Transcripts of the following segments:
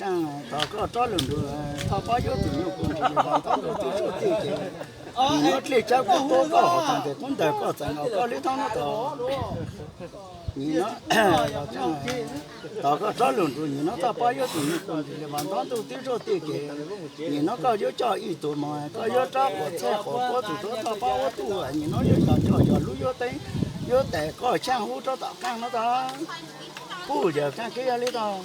Tseem tos koj rov lug nrug, thov pab yuav tus nyuj kub nrug li vog ntaub ntuj tib zuag tiag ces, nim no dlej tsawb kuv tuab koj hov tas tes kuv ntawm koj txeem nkaus koj lub thoob nub tod. Nim no tos koj rov lug nrug, nim no thov pab yuav tus nyuj kub nrug li vog ntaub ntuj tib zuag tiag ces, nim no koj yuav coj ib tug mog, koj yuav rab quas txhiaj quas puab tug rov thov pab ua tug, nim no yuav coj coj yog lub yuav teeb yuav tes koj tshaaj hub rov tom qaab no tod. Puj yawg kaaj keb yog li tod.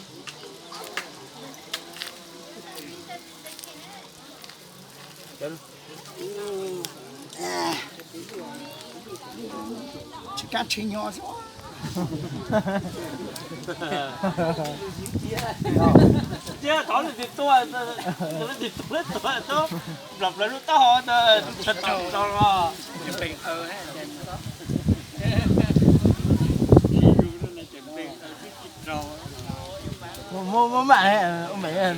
Tsis kaaj tsis nyog xwb. Thiab thov leej twg tua, leej twg tua, leej twg tua, nplam plaws lub taub hau ntawd, tsis tau tso los. Muaj, muaj, muaj mam, ua mam.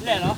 Lej los?